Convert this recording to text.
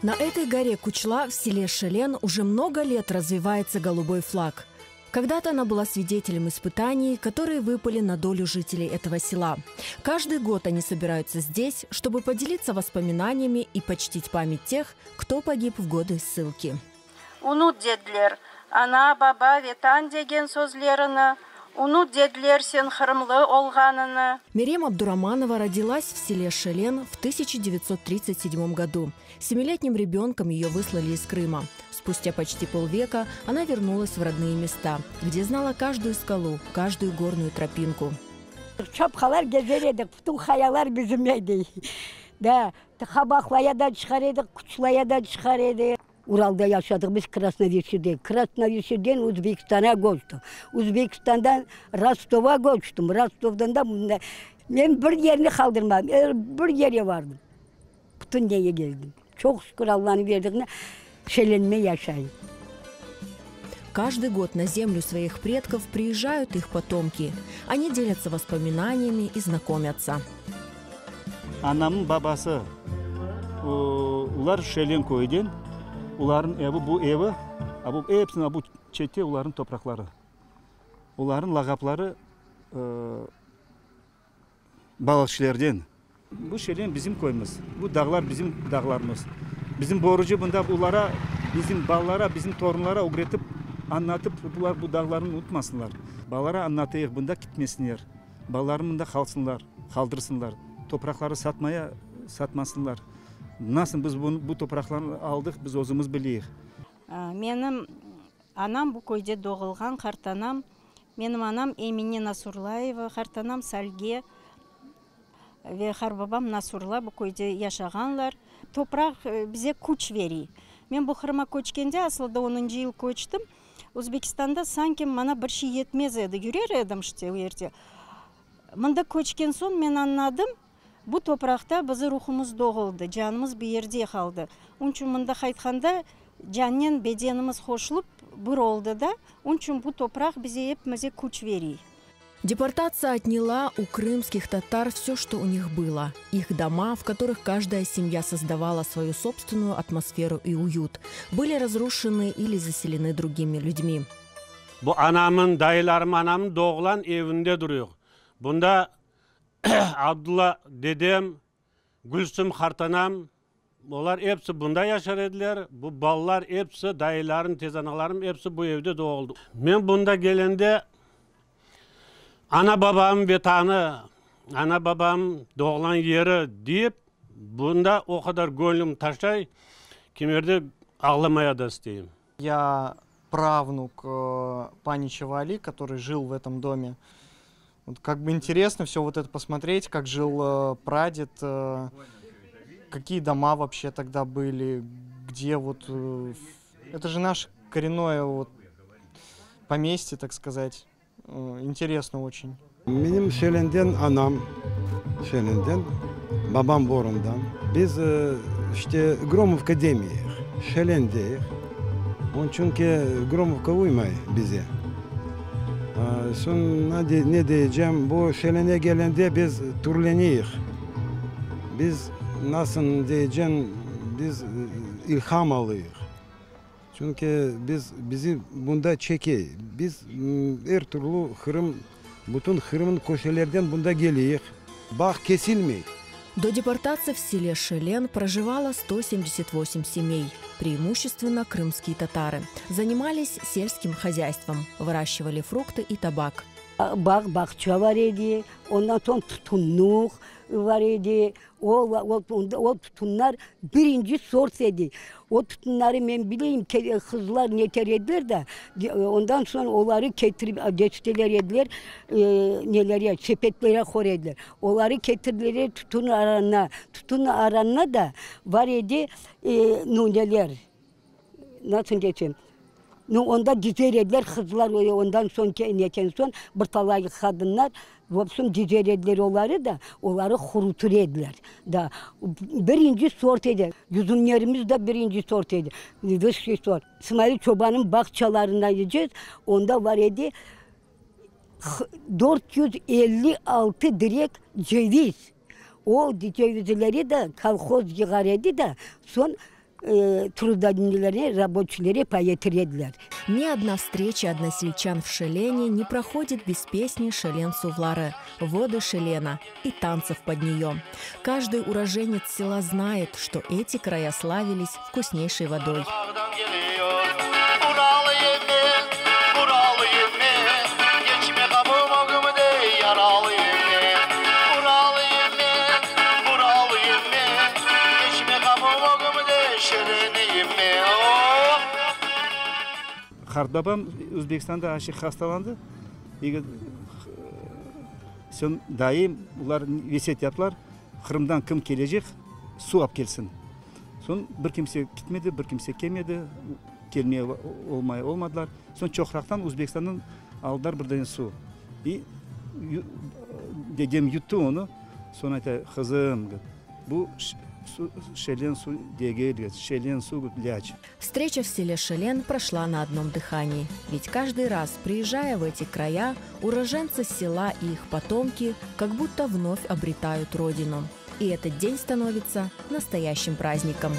На этой горе Кучла в селе Шелен уже много лет развевается голубой флаг. Когда-то она была свидетелем испытаний, которые выпали на долю жителей этого села. Каждый год они собираются здесь, чтобы поделиться воспоминаниями и почтить память тех, кто погиб в годы ссылки. Unut dediler, ana, baba, Vetan degen sözlerini, unut dediler sen qırımlı olğanıñnı. Мерем Абдураманова родилась в селе Шелен в 1937 году. Семилетним ребенком ее выслали из Крыма. Спустя почти полвека она вернулась в родные места, где знала каждую скалу, каждую горную тропинку. Çapqalar kezer edik, bütün qayalar bizim edi. Da, Qabaqlaya da çıqar edik, Quçlaya da çıqar edik. Uralda yaşadıq biz Krasnoviside. Krasnovisiden Özbekistanğa köçtik. Özbekistandan Rostovğa köçtim. Rostovdan da mında. Men bir yerni qaldırmadım, er bir yerge bardım. Bütün nege keldim. Çoq şükür Allanıñ berdigine Şelenme yaşayım. Каждый год на землю своих предков приезжают их потомки. Они делятся воспоминаниями и знакомятся. Anamnıñ babası olar Şelen köyden, olarnıñ evi bu evi, a bu episiniñ bu çette olarnıñ topraqları. Olarnıñ lağapları balıqçılardan. Bu Şelen bizim köyümiz, bu dağlar bizim dağlarımız. Bizim borucı bunda olara, bizim balalara, bizim torunlara ögretip, añlatıp, bular bu dağlarnı unutmasınlar. Balalara añlatayıq, bunda ketmesinler, balalarını mında qalsınlar, qaldırsınlar, topraqları satmaya, satmasınlar. Nasıl biz bunı, bu topraqlarnı aldıq, biz özümiz bileyik. Menim anam bu köyde doğulğan, qartanam, menim anam Emine Nasurlayeva, qartanam Salge ve qarbabam Nasurla bu köyde yaşağanlar. Topraq bize küç bere. Men bu Qırımğa köçkende, asılında onıncı yıl köçtim, Özbekistanda sanki maña bir şey yetmez edi, yürer edim işte o yerde. Mında köçken soñ men añladım, bu topraqta bizi ruhumız doğuldı, canımız bu yerde qaldı. Onıñ içün mında qaytqanda cannen bedenimiz qoşulıp bir oldı da, onıñ içün bu topraq bize epimize küç bere. Депортация отняла у крымских татар все, что у них было. Их дома, в которых каждая семья создавала свою собственную атмосферу и уют, были разрушены или заселены другими людьми. Bu anamnıñ, dayılarım anamnıñ doğğan evinde duruyor. Bunda Abdulla dedem, Gülsüm qartanam, olar episi bunda yaşar ediler. Bu balalar episi, dayılarım, tezanalarım episi bu evde doğuldı. Men bunda kelgende ana babam vetanı, ana babam doğğan yeri deyip, bunda o qadar göñlüm taşay, kimerde ağlamaya da isteyim. Я правнук Паничева Али, который жил в этом доме. Вот как бы интересно все вот это посмотреть, как жил прадед, какие дома вообще тогда были, где вот... Это же наше коренное вот поместье, так сказать. Интересно очень. Menim Şelenden anam, Şelenden, babam Borundan. Biz işte Gromovka demeyik, Şelen deyik. Onıñ çünki Gromovka uymay bize. Soñ ne deycem, bu Şelene kelgende biz türleneyik. Biz, nasıl deycem, biz ilham alayıq. Çünki biz, bizi bunda çeke. Biz er türlü Qırım, bütün Qırımnıñ köşelerden bunda keleyik. Bağ kesilmey. До депортации в селе Шелен проживало 178 семей, преимущественно крымские татары. Занимались сельским хозяйством, выращивали фрукты и табак. Bağ bağça bar edi, ondan soñ tutunluq bar edi. O, o, o tutunlar birinci sort edi. O tutunları men bileyim, qızlar neter ediler de, ondan soñ oları ketirip desteler ediler, nelere, sepetlere qoyar ediler. Oları ketirdiler tutun aranına. Tutun aranına da bar edi nu neler, nasıl desem, nu onda dizer ediler qızlar, ondan soñ neten soñ bir talay qadınlar, в общем, dizer ediler oları da, oları qurutur ediler. Da, birinci sort edi. Yüzümlerimiz de birinci sort edi. Высший sort. İsmail Çobanıñ bağçalarına gideceğiz, onda bar edi 456 direk ceviz. O cevizleri de kolhoz yığar edi de, soñ. Trudodnilere, raboçilere pay etir ediler. Ни одна встреча односельчан в Шелене не проходит без песни «Шелен Сувлары», «Воды Шелена» и танцев под нее. Каждый уроженец села знает, что эти края славились вкуснейшей водой. Qartbabam Özbekistanda aşı hastalandı. Soñ dayım, olar vesiyet yaptılar, Qırımdan kim kelecek, suv alıp kelsin. Soñ bir kimse ketmedi, bir kimse kelmedi, kelmey olmay olmadılar. Soñ çoqraqtan Özbekistandan aldılar bir dane suv. İ dedem yuttı onı, soñ ayta, qızım, bu Şelen suv degil, Şelen suv ilâc. Встреча в селе Шелен прошла на одном дыхании. Ведь каждый раз, приезжая в эти края, уроженцы села и их потомки как будто вновь обретают родину. И этот день становится настоящим праздником.